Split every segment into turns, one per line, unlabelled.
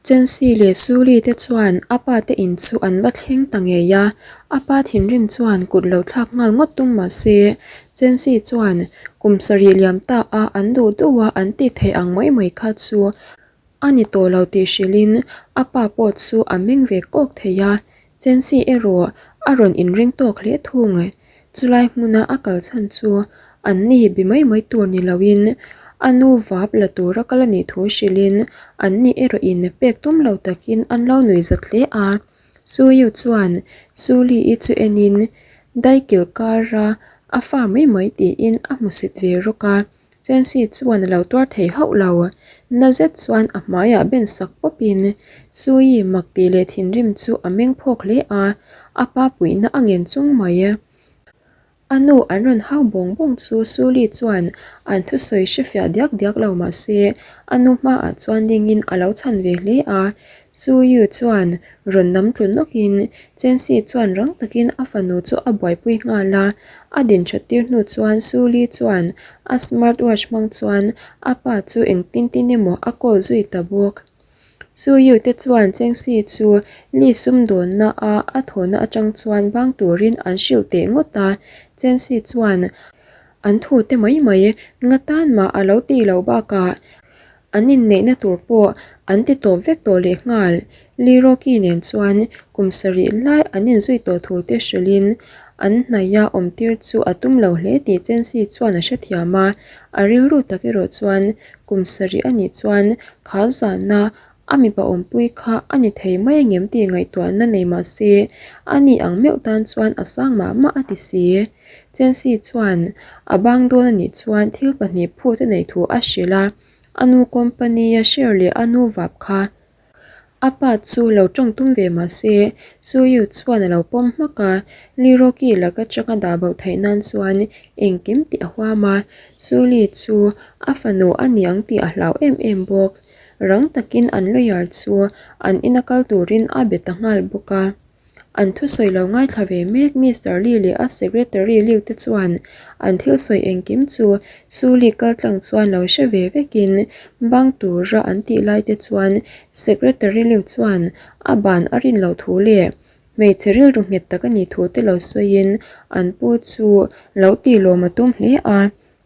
Chensi leh Suli te chuan a pa te in chu an va thleng ta ngei a, a pa thinrim chuan kut lo thlak nghal ngawt tum mah se, Chensi chuan kum sarih liam ta a an duh duh a an tih theih ang mai mai kha chu a ni tawh lo tih hrilhin a pa pawh chu a meng ve kawk thei a, Chensi erawh a rawn inring tawk hle thung. Chulai hmuna a kal chhan chu an ni bi mai mai tur ni loin a nu vap la tura kal a nih thu hrilhin an ni erawhin pek tum lo takin an lo nuih zat hle a. Suyu chuan Suli-i chu enin daikil kara a fa mai mai tiin a hmusit ve rawk a. Chensi chuan a lo tuar thei hauh lo. Na zet chuan a hmaiah ben sak pawpin Sui mak tih leh thinrim chu a meng phawk hle a, a pa puihna a ngen chung mai. A nu an rawn hau bawng bawng chu Suli chuan an thusawi hrefiah diak diak lo mah se a nu hmaah chuan dingin a lo chhan ve hle a. Suyu chuan rawn nam tlu nawkin Chensi chuan rang takin a fanu chu a buaipui nghal a, a din that tir hnu chuan Suli chuan a smart watch hmang chuan a pa chu engtin tin emaw a call zui ta bawk. Suyu te chuan Chengsi chu Li sumdawnna a a thawhna atang chuan bang turin an hrilh teh ngawt a, Chengsi chuan an thu te mai mai nga tan mah a lo tih loh bakah An inneihna tur pawh an ti tawp vek tawh leh nghal. Lee Rocky nen chuan kum sarih lai an inzui tawh thu te hrilhin an hnaia awmtir chu a tum lo hle tih Chensi chuan a hrethiam a. A rilru tak erawh chuan kum sarih a nih chuan kha zana a mipa awmpui kha a ni thei mai angem tih ngaihtuahna nei mah se a ni ang meuh tan chuan a sang mah mah a ti si. Chensi chuan a bang dawn a nih chuan thil pahnih phut a neih thu a hrilh a, a nu company a share leh a nu vap kha. A pa chu lo tawng tum ve mah se Suyu chuan a lo pawm hmak a, Liroki laka changa dah bo theih nan chuan engkim tih a huam a, Suli chu a fanu a ni ang tih a hlau em em bawk. Rang takin an lawyer chu an ina kal turin a be ta nghal bawk a. An thusawi lo ngaithla ve mek Mister Lee leh a secretary Liu te chuan an thil sawi engkim chu Su Li kaltlang chuan lo hre ve vekin bang tura an tih lai te chuan secretary Liu chuan a ban a rin loh thu leh hmeichhe rilru nghet tak a nih thu te lo sawiin an pu chu lo tih lawm a tum hle a.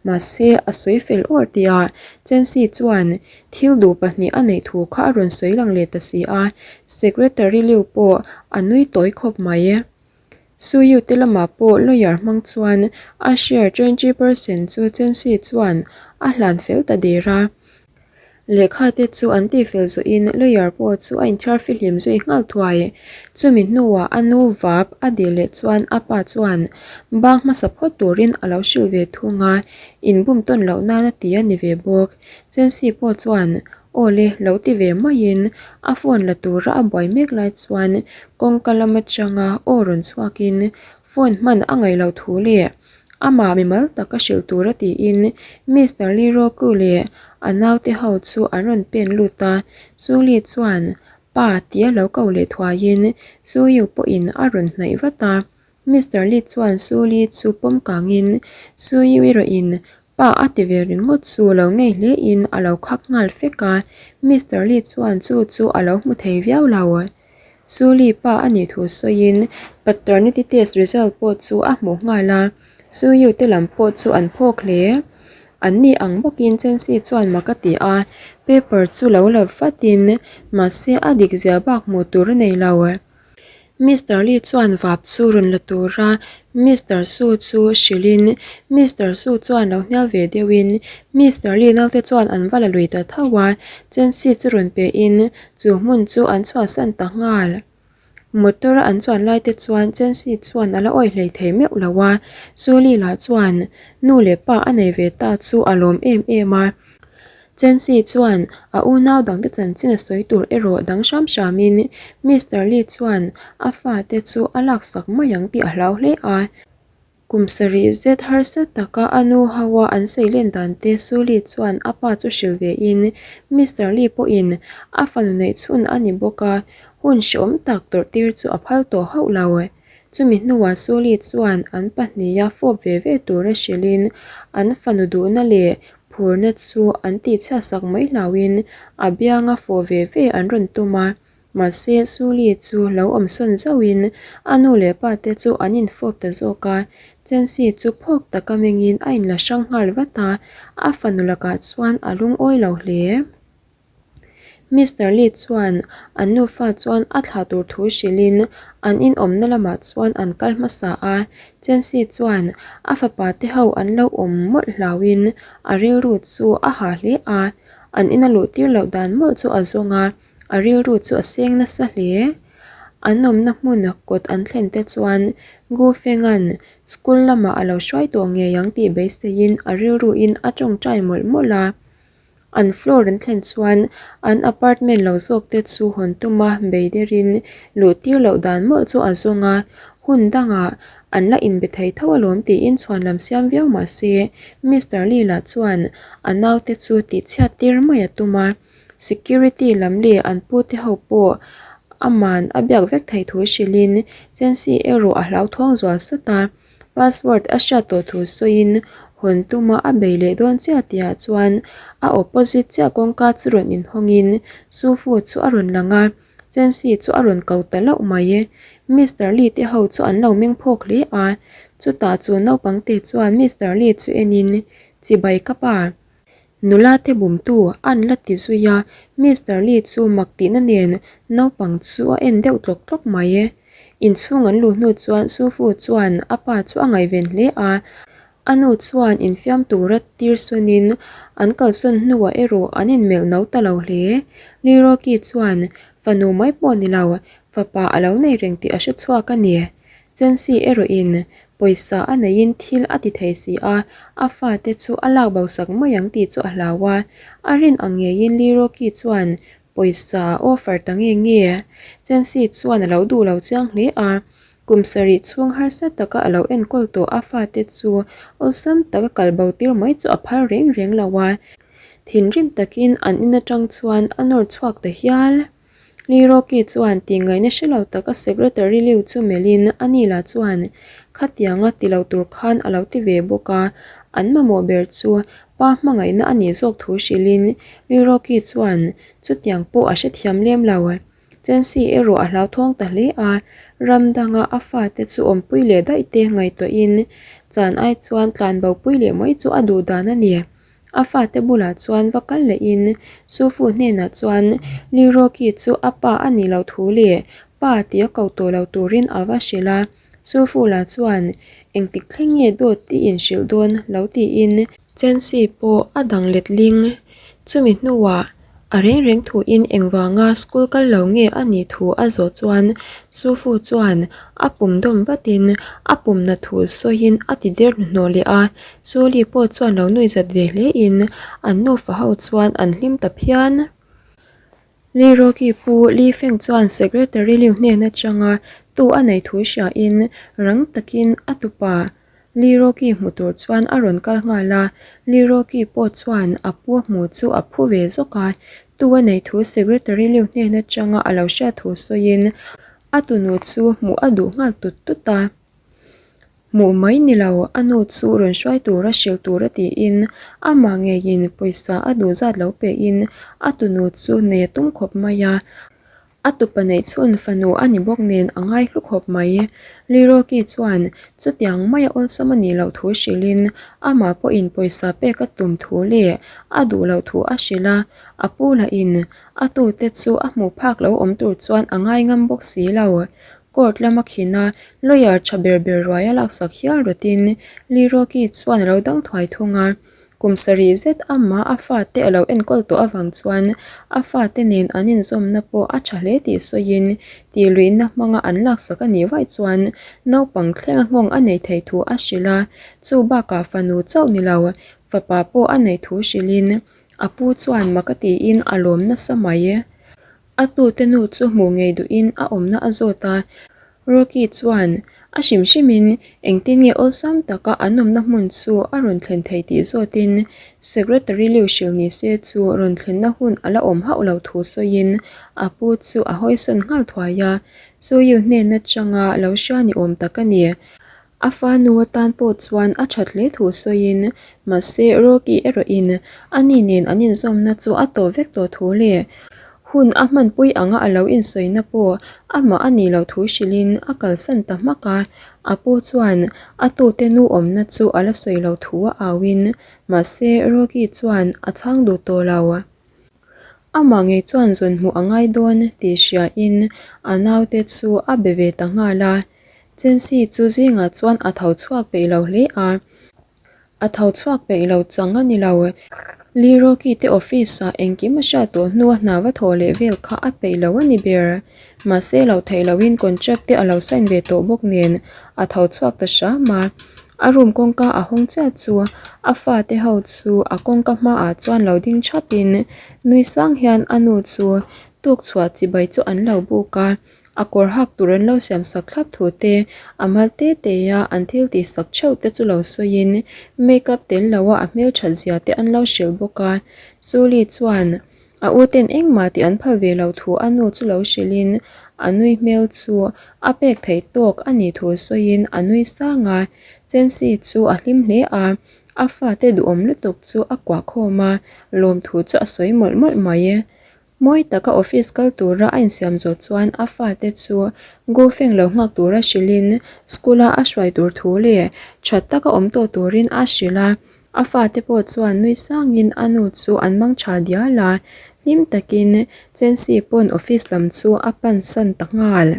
Mahse, a sawi fel awr tihah Chensi chuan thil duh pahnih a neih thu kha a rawn sawi lang leh ta si a, Secretary Liu pawh a nui tawi khawp mai. Suyu te lamah pawh lawyer hmang chuan a share 20% chu Chensi chuan a hlan fel ta der a. Lehkha te chu an tihfel zawhin lawyer pawh chu a inthiar fihlim zui nghal thuai. Chumi hnuah a nu vap a dil leh chuan a pa chuan bang hmasa phawt turin a lo hrilh ve thung a, inbum tawn loh nan a ti a ni ve bawk. Chensi pawh chuan aw le lo ti ve maiin a phone la tura a buai mek lai chuan kawngka lam atanga aw rawn chhuakin phone hman a ngaih loh thu leh Amah mimal tak a hrilh tur a tiin Mister Lee Roku leh a naute ho chu an rawn pen lut a, Su Li chuan pa tia lo ko leh thuaiin Su Yu pawhin a rawn hnaih vat a. Mister Lee chuan Su Li chu pawm kangin Su Yu erawhin pa a ti ve ringawt chu lo ngei hlein a lo khak nghal fek a, Mister Lee chuan chu chu a lo hmu thei viau lo. Suli pa a nih thu sawiin paternity test result pawh chu a hmuh nghal a, Suyu te lam pawh chu an phawk hle. An ni ang bawkin Chensi chuan mak a ti a, paper chu lo la vatin mahse a dik zia bak hmuh tur a nei lo. Mister Lee chuan vap chu rawn la tura Mister Su chu hrilhin Mister Su chuan lo hnial ve deuhin Mister Lee naute chuan an va la lui ta tho a, Chensi chu rawn pehin Chu hmun chu an chhuahsan ta nghal. Motor a an chuan lai te chuan Chensi chuan a la awih hlei thei meuh lo a, Suli lah chuan nu leh pa a nei ve ta chu a lawm em em a. Chensi chuan a unau dangte chanchin a sawi tur erawh dang hram hramin Mister Lee chuan a fate chu a laksak mai ang tih a hlau hle a. Kum sarih zet harsa taka a nu ho a an seilen dan te Suli chuan a pa chu hrilh ve in Mister Lee pawhin a fanu neih chhun a ni bawk a, hun hreawm tak tawrh tir chu a phal tawh hauh lo. Chumi hnuah Suli chuan an pahniha fawp ve ve tura hrilhin an fanu duhna leh. phurna chu an tihchhiat sak mai hlauhin a bianga fawh ve ve an rawn tum a. Mahse, Suli chu lo awm sawn zauhin a nu leh pa te chu an infawp ta zawk a. Chensi chu phawk taka mengin a inla hrang nghal vat a, a fanu lakah chuan a lungawi lo hle. Mister Lee chuan an nufa chuan a thlah tur thu hrilhin an inawmna lamah chuan an kal hmasa a, Chensi chuan a fapa te ho an lo awm mawlh hlauhin a rilru chu a hah hle a, an ina luh tir loh dan mawlh chu a zawng a, a rilru chu a seng nasa hle. An awmna hmun kawt an thlen te chuan Gu Feng-a'n school lamah a lo hruai tawh ngei ang tih beiseiin a rilruin a tawngtai mawlh mawlh a. An floor an thlen chuan an apartment lo zawk te chu hawn tuma bei derin luh tir loh dan mawlh chu a zawng a, hun dangah an la inbe thei tho alawm tiin chhuan lam siam viau mah se Mister Lee lah chuan a naute chu tihchhiat tir mai a tum a, security lam leh an pute ho pawh aman a biak vek thei thu hrilhin Chensi erawh a hlauthawng zual sawt a. Password a hriat tawh thu sawiin hawn tuma a bei leh dawn chiah tihah chuan a opposite chiah kawngka chu rawn inhawngin Sufu chu a rawn lang a, Chensi chu a rawn ko ta loh mai. Mister Lee te ho chu an lo meng phawk hle a, chutah chu naupang te chuan Mister Lee chu enin, Chibai ka pa. Nula te bumtu an la ti zui a, Mister Lee chu mak tihna nen naupang chu a en deuh tlawk tlawk mai. Inchhung an luh hnu chuan Sufu chuan a pa chu a ngaihven hle a, a nu chuan infiam tura tir sawnin an kalsawn hnuah erawh an inmelh no ta lo hle. Liroki chuan fanu mai pawh ni lo, fapa a lo nei reng tih a hre chhuak a ni. Chensi erawhin pawisa a neihin thil a ti thei si a, a fate chu a lak bo sak mai ang tih chu a hlau a. A rin ang ngeiin Liroki chuan Pawisa a offer ta nge nge? Chensi chuan a lo duh lo chiang hle a, kum sarih chhung harsa taka a lo enkawl tawh a fate chu awlsam taka kal bo tir mai chu a phal reng reng lo a, thinrim takin an in atang chuan a nawr chhuak ta hial. Lee Rocky chuan tih ngaihna hre lo taka secretary Liu chu melhin a ni lah chuan khatianga ti lo tur khan a lo ti ve bawk a, an mamawh ber chu Pa hmangaihna a nih zawk thu hrilhin Riroki chuan chutiang pawh a hrethiam lem lo. Chensi erawh a hlauthawng ta hle a, ram danga a fate chu awmpui leh daih te ngaihtuahin chan ai chuan tlanbopui leh mai chu a duh dan a ni. A fate bulah chuan va kal lehin Sufu hnenah chuan Liroki chu a pa a nih loh thu leh pa tia ko tawh lo turin a va hrilh a. Sufula chuan engtik thleng nge dawt i inhrilh dawn lo tiin Chensi pawh a dang let ling. Chumi hnuah a reng reng thuin engvanga school kal lo nge a nih thu a zawh chuan Sufu chuan a pum dawm vatin a pumna thu sawiin a ti der hnuhnawh leh a. Suli pawh chuan lo nuihzat ve hlein an nufa ho chuan an hlim ta phian. Lee Rocky pu Lee Feng chuan Secretary Liu hnen atanga tu a nei thu hriain rang takin a tupa Lee Rocky hmu tur chuan a rawn kal nghal a, Lee Rocky pawh chuan a pu hmu chu a phu ve zawk a, tu a nei thu Secretary Liu hnen atanga a lo hriat thu sawiin a tunu chu hmuh a duh nghal tut tut a. Hmuh mai ni lo, a nu chu rawn hruai tura hrilh tura tiin amah ngeiin pawisa a duh zat lo pehin a tunu chu nei a tum khawp mai a. A tupa neih chhun fanu a ni bawk nen a ngai hlu khawp mai. Liroki chuan chutiang maia awlsam a nih loh thu hrilhin amah pawhin pawisa pek a tum thu leh a duh loh thu a hrilh a, a pu lahin a tute chu a hmuh phak lo awm tur chuan a ngai ngam bawk si lo. Court lama khin a, lawyer tha ber ber ruai a laksak hial rawtin Lee Rocky chuan a lo dang thuai thung a. Kum sarih zet amah a fate a lo enkawl tawh avang chuan a fate nen an inzawmna pawh a tha hle tih sawiin tihluihna hmanga an laksak a nih vaih chuan naupang thlenga nghawng a nei thei thu a hrilh a, chu bakah fanu chauh ni lo fapa pawh a nei thu hrilhin a pu chuan mak a tiin a lawm nasa mai. A tute nu chu hmuh ngei duhin a awmna a zawt a, Rocky chuan a hrim hrimin engtin nge awlsam taka an awmna hmun chu a rawn thlen thei tih zawtin Secretary Liu hrilh ni se chu rawn thlenna hun a la awm hauh lo thu sawiin a pu chu a hawisawn nghal thuai a, Suyu hnen atanga lo hria ni awm tak a ni. A fa nu atan pawh chuan a that hle thu sawiin, mahse Rocky erawhin ani nen an inzawmna chu a tawh vek tawh thu leh hun a hmanpui anga a lo insawina pawh amah a nih loh thu hrilhin a kalsan ta hmak a. A pu chuan a tute nu awmna chu a la sawi lo thu a auin, mahse Rocky chuan a chhang duh tawh lo. Amah ngei chuan zawn hmuh a ngai dawn tih hriain a naute chu a be ve ta nghal a. Chensi chu zingah chuan a tho chhuak peih lo hle a, a tho chhuak peih lo chang a ni lo. Lee Rocky te office ah engkim a hriat tawh hnua hna va thawh leh vel kha a peih lo a ni ber. Mahse lo theih loin contract te a lo sign ve tawh bawk nen a tho chhuak ta hram a. A room kawngka a hawng chiah chu a fate ho chu a kawngka hmaah chuan lo ding thapin nui sang hian a nu chu tuk chhuah chibai chu an lo buk a. A kawr hak tur an lo siam sak thlap thu te, a mal te te a an thil tih sak theuh te chu lo sawiin make up tel lo a a hmelthat zia te an lo hrilh bawk a. Suli chuan a u ten engmah tih an phal ve lo thu a nu chu lo hrilhin a nui hmel chu a pek theih tawk a nih thu sawiin a nui sang a. Chensi chu a hlim hle a, a fate duhawm lutuk chu a kuah khawm a, lawmthu chu a sawi mawlh mawlh mai. Mawi taka office kal tura a insiam zawh chuan a fate chu Gufeng lo nghak tura hrilhin school-a a hruai tur thu leh tha taka awm tawh turin a hrilh a. A fate pawh chuan nui sangin a nu chu an mang tha dial a, hlim takin Chensi pawn office lam chu a pansan ta nghal.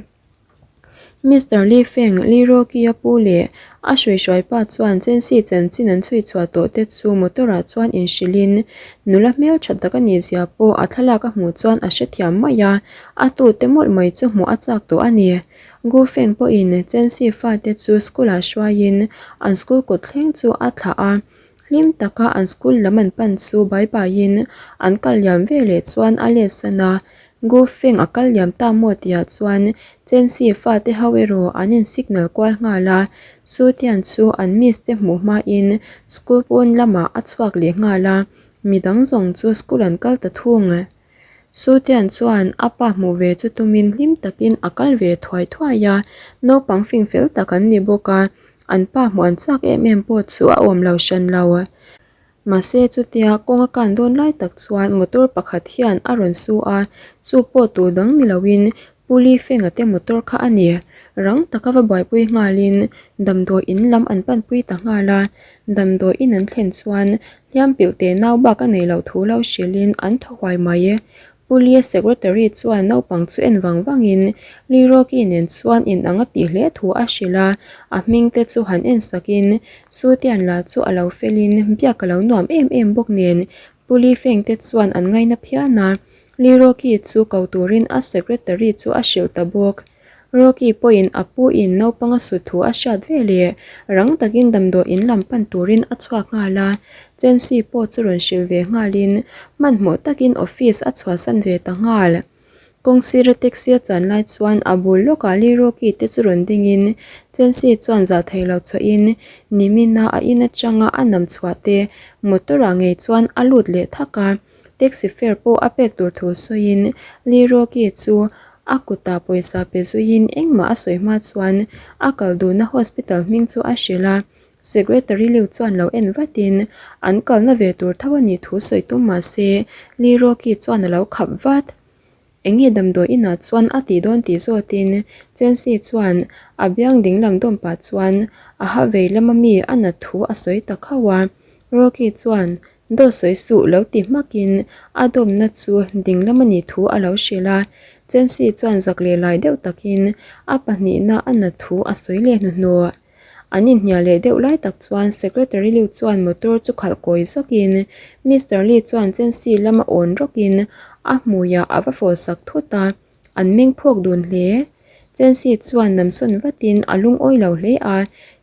Mister Li Feng, Li Rocky-a pu leh a hruihruai pa chuan Chensi chanchin an chhui chhuah tawh te chu motor-ah chuan inhrilhin nula hmel tha tak a nih zia pawh a thlalak a hmuh chuan a hrethiam mai a, a tute mawlh mai chu hmuh a chak tawh a ni. Gu Feng pawhin Chensi fate chu school-ah hruaiin an school kawt thleng chu a thlah a, hlim taka an school lam an pan chu bai baiin an kal liam veleh chuan a let san a, Gu Feng a kal liam ta maw tihah chuan Chensi fate ho erawh an in signal kual nghal a, Su Tian chu an miss te hmuh hmain school pawn lamah a chhuak leh nghal a, midang zawng chu school an kal ta thung. Su Tian chuan a pa hmuh ve chu tumin hlim takin a kal ve thuai thuai a, naupang fing fel tak an ni bawk a, an pa hmuh an chak em em pawh chu a awm lo hran lo. Mahse chutia kawng a kan dawn lai tak chuan motor pakhat hian a rawn su a, chu pawh tur dang ni loin Pu Li Fenga te motor kha a ni. Rang taka va buaipui nghalin damdawi in lam an panpui ta nghal a, damdawi in an thlen chuan hliam pilh teh nau bak a nei loh thu lo hrilhin an thaw huai mai. Pu Lia secretary chuan naupang chu en vang vangin Lee Rocky nen chuan in ang a tih hle thu a hrilh a, a hming te chu han en sakin Sutian lah chu a lo felin biak a lo nuam em em bawk nen Pu Lee Feng te chuan an ngaina phian a, Lee Rocky chu ko turin a secretary chu a hrilh ta bawk. Rocky pawhin a pu in naupang a sut thu a hriat ve leh rang takin damdawi in lam pan turin a chhuak nghal a, Chensi pawh chu rawn hrilh ve nghalin hmanhmawh takin office a chhuahsan ve ta nghal. Kawng sira taxi a chan lai chuan a bul lawkah Lee Rocky te chu rawn dingin Chensi chuan zah thei lo chhuahin nimina a in atanga a nam chhuah te motor ah ngei chuan a lut leh thak a. Taxi fare pawh a pek tur thu sawiin Lee Rocky chu a kutah pawisa pe zuiin engmah a sawi hma chuan a kal duhna hospital hming chu a hrilh a, Secretary Liu chuan lo en vatin an kalna ve tur tho a nih thu sawi tum mah se Lee Rocky chuan a lo khap vat. Enge damdawi inah chuan a tih dawn tih zawtin Chensi chuan a biang dinglam dawm pah chuan a ha vei lama mi a nat thu a sawi ta khauh a, Rocky chuan Dawt sawi suh lo ti hmakin a dawmna chu dinglam a nih thu a lo hrilh a, Chensi chuan zak leh lai deuh takin a pahnihna a nat thu a sawi leh hnuhnawh. An inhnial leh deuh lai tak chuan Secretary Liu chuan motor chu khalh kawi zawkin Mister Li chuan Chensi lama awn rawkin a hmuiah a va fawh sak thut a, an meng phawk dun hle. Chensi chuan namsawn vatin a lungawi lo hle a,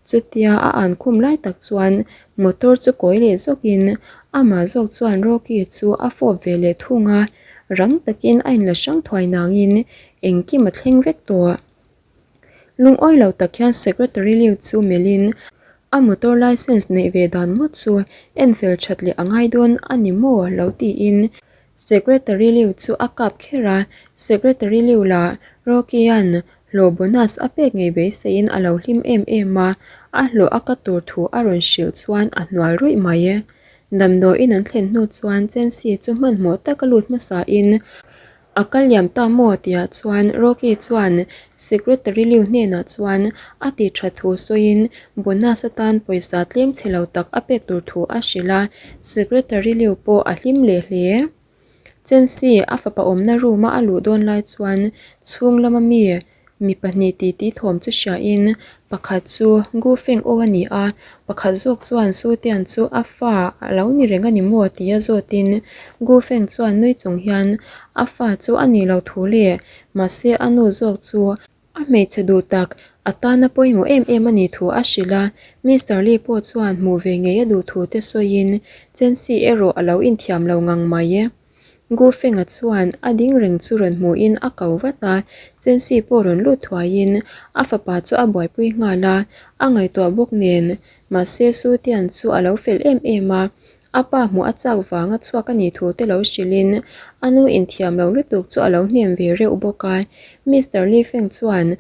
chutia a an khum lai tak chuan motor chu kawi leh zawkin amah zawk chuan Rocky chu a fawp ve leh thung a, rang takin a inla hrang thuai nangin engkim a thleng vek tawh. Lungawi lo tak hian Secretary Liu chu melhin a motor license neih ve dan ngawt chu enfel that leh a ngai dawn a ni maw lo tiin Secretary Liu chu a kap kher a, Secretary Liu lah Rocky-a'n Hlawh bonus a pek ngei beiseiin a lo hlim em em a, a hlawh a ka tur thu a rawn hrilh chuan a hnual ruih mai. Damdawiin an thlen hnu chuan Chensi chu hmanhmawh taka lut hmasain a kal liam ta maw tihah chuan Rocky chuan Secretary Liu hnenah chuan a ti tha thu sawiin bonus atan pawisa tlem chhe lo tak a pek tur thu a hrilh a, Secretary Liu pawh a hlim leh hle. Chensi a fapa awmna room a a luh dawn lai chuan chhung lama mi mi pahnih titi thawm chu hriain pakhat chu Gu Feng aw a ni a, pakhat zawk chuan Su Tian chu a fa a lo ni reng a ni maw tia zawtin Gu Feng chuan nui chung hian a fa chu a nih loh thu leh mahse a nu zawk chu A hmeichhe duh tak, a tana pawimawh em em a nih thu a hrilh a, Mister Lee pawh chuan hmuh ve ngei a duh thu te sawiin Chensi erawh a lo inthiam lo ngang mai e. Gu Feng-a chuan a ding reng chu rawn hmuhin a ko vat a, Chensi pawh rawn lut thuaiin a fapa chu a buaipui nghal a, a ngaihtuah bawk nen, mahse Su Tian chu a lo fel em em a, A pa hmuh a chak vanga chhuak a nih thu te lo hrilhin a nu inthiam lo lutuk chu a lo hnem ve reuh bawk a. Mister Li Feng chuan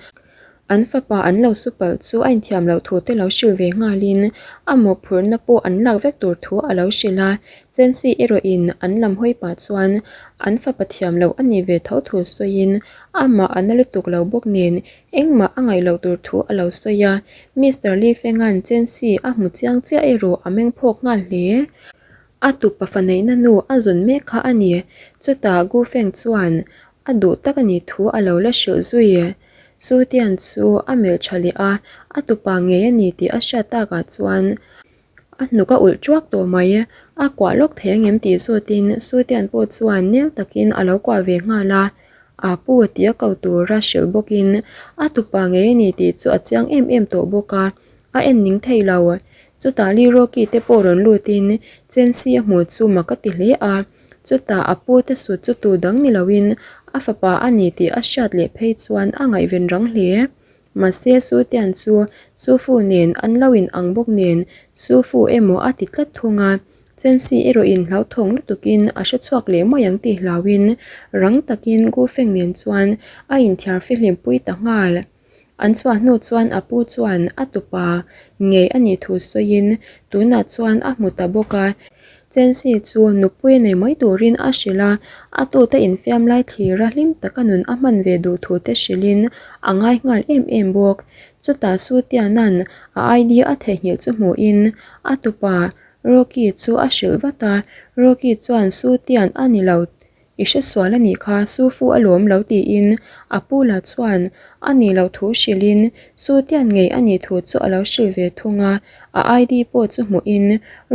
an fapa an lo su palh chu a inthiam loh thu te lo hrilh ve nghalin a mawhphurhna pawh an lak vek tur thu a lo hrilh a. Chensi erawhin an lam hawi pah chuan an fapa thiam loh a nih ve tho thu sawiin amah a na lutuk lo bawk nen Engmah a ngaih loh tur thu a lo sawi a, Mister Li Fenga'n Chensi a hmu chiang chiah erawh a meng phawk nghal hle. A tupa fa neihna nu a zawn mek kha a ni. Chutah Gu Feng chuan a duh tak a nih thu a lo la hrilh zui. Su Tian chu a melh tha leh a, a tupa ngei a ni tih a hriat takah chuan a hnuk a ulh ṭuak tawh mai. A kuah lawk thei angem tih zawtin Su Tian pawh chuan nel takin a lo kuah ve nghal a. A pu tia ko tura hrilh bawkin a tupa ngei a ni tih chu a chiang em em tawh bawk a, a en ning thei lo. Chutah Lee Rocky te pawh rawn lutin Chensi a hmuh chu mak a ti hle a, chutah a pu te sut chu tu dang ni loin a fapa a ni tih a hriat leh phei chuan a ngaihven rang hle. Mahse Sutian chu Sufu nen an lo in ang bawk nen Sufu emaw a ti tlat thung a, Chensi erawhin hlauthawng lutukin a hre chhuak leh mai ang tih hlauhin rang takin Gu Feng nen chuan a inthiar fihlim pui ta nghal. An chhuah hnu chuan a pu chuan a tupa ngei a nih thu sawiin tunah chuan a hmu ta bawk a, Chensi chu nupui nei mai turin a hrilh a, a tute infiam lai thlira hlim taka nun a hman ve duh thu te hrilhin a ngai nghal em em bawk. Chutah Sutiana'n a ID a theihnghilh chu hmuhin a tupa Rocky chu a hrilh vat a, Rocky chuan Sutian a ni lo I hre sual a nih kha, Su fu alawm lo tiin a pu la chuan a nih loh thu hrilhin Su tian ngei a nih thu chu a lo hrilh ve thung a, a ID pawh chu hmuhin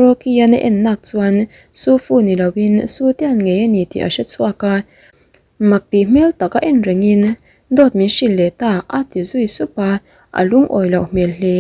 Rocky-a'n a en nak chuan Su fu ni loin Su tian ngei a ni tih a hre chhuak a, mak tih hmel tak a en rengin dawt min hrilh leh ta a ti zui sup a, a lungawi loh hmel hle.